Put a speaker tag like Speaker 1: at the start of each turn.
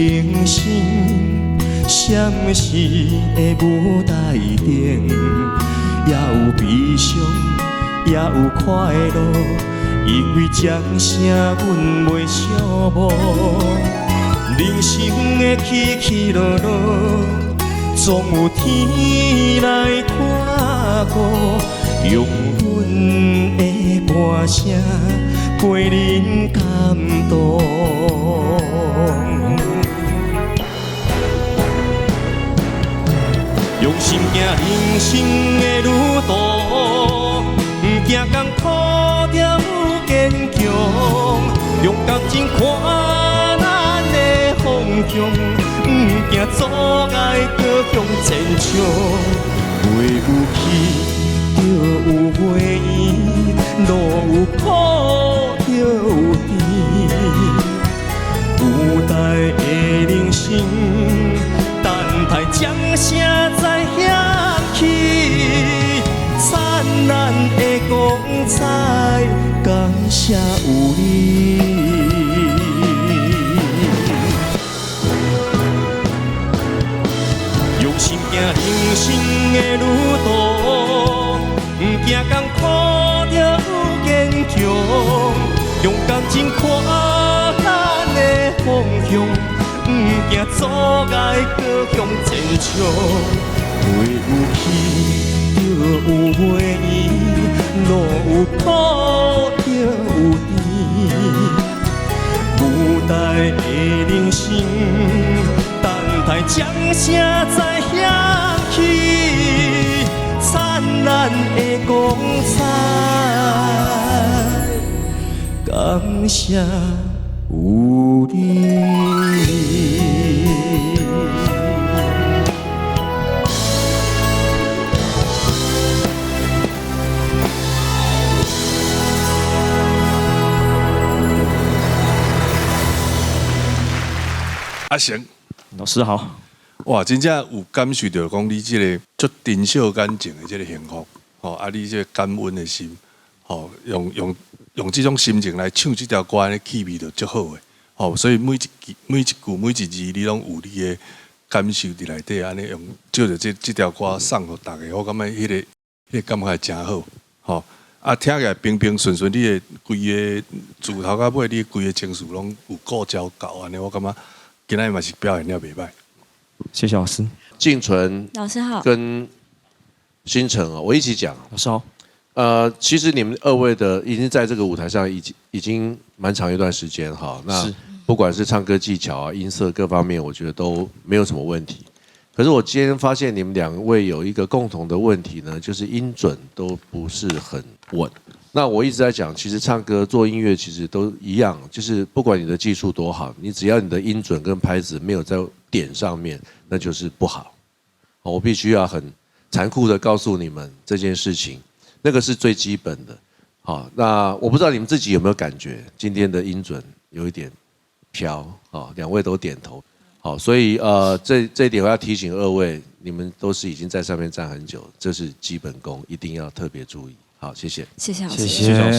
Speaker 1: 人生，闪烁的舞台顶，也有悲傷，也有快樂，因為掌聲阮袂寂寞。人生的起起落落，總有天來看顧，用阮的歌聲陪恁感動。用心行人生的旅途，毋驚艱苦，著有堅強，勇敢前看咱的方向，毋驚阻礙，閣向前衝。袂有起，就有袂圓，路有苦，就有甜。舞台的人生，等待掌聲再響起，燦爛的光彩，感謝有你。用心行人生的旅途，毋驚艱苦，著有堅強，勇敢前看咱的方向，毋驚阻礙，閣向前衝。袂有起，就有袂圓，路有苦，就有甜。舞台的人生，等待掌聲再響起，燦爛的光彩，感謝有你。
Speaker 2: 阿成，
Speaker 3: 老師好。
Speaker 2: 哇，真正有感受著講你這个足珍惜感情的這个幸福，吼啊，你這个感恩的心，吼，用這種心情來唱這條歌，按呢氣味就足好的，吼，所以每一句、每一句、每一字，你攏有你的感受佇內底，按呢用借著這條歌送予大家，我感覺彼個感覺會誠好，吼，啊，聽起來平平順順，你的規個自頭到尾，你規个情緒攏有顧照到，按呢，我感覺今仔日嘛是表現了袂䆀。
Speaker 3: 謝謝老師。
Speaker 4: 靜純
Speaker 5: 老師好，
Speaker 4: 跟新城啊，我一起講。
Speaker 3: 老師好。
Speaker 4: 其實你們二位的已經在這個舞台上已經蠻長一段時間哈。那不管是唱歌技巧啊、音色各方面，我覺得都沒有什麼問題。可是我今天發現你們兩位有一個共同的問題呢，就是音準都不是很穩。那我一直在講，其實唱歌做音樂其實都一樣，就是不管你的技術多好，你只要你的音準跟拍子沒有在點上面，那就是不好。我必須要很殘酷的告訴你們這件事情，那個是最基本的。好，那我不知道你們自己有沒有感覺，今天的音準有一點飄。啊，兩位都點頭。好，所以這一點我要提醒二位，你們都是已經在上面站很久，這是基本功，一定要特別注意。好，謝謝。
Speaker 5: 謝謝老師。
Speaker 3: 謝謝老師。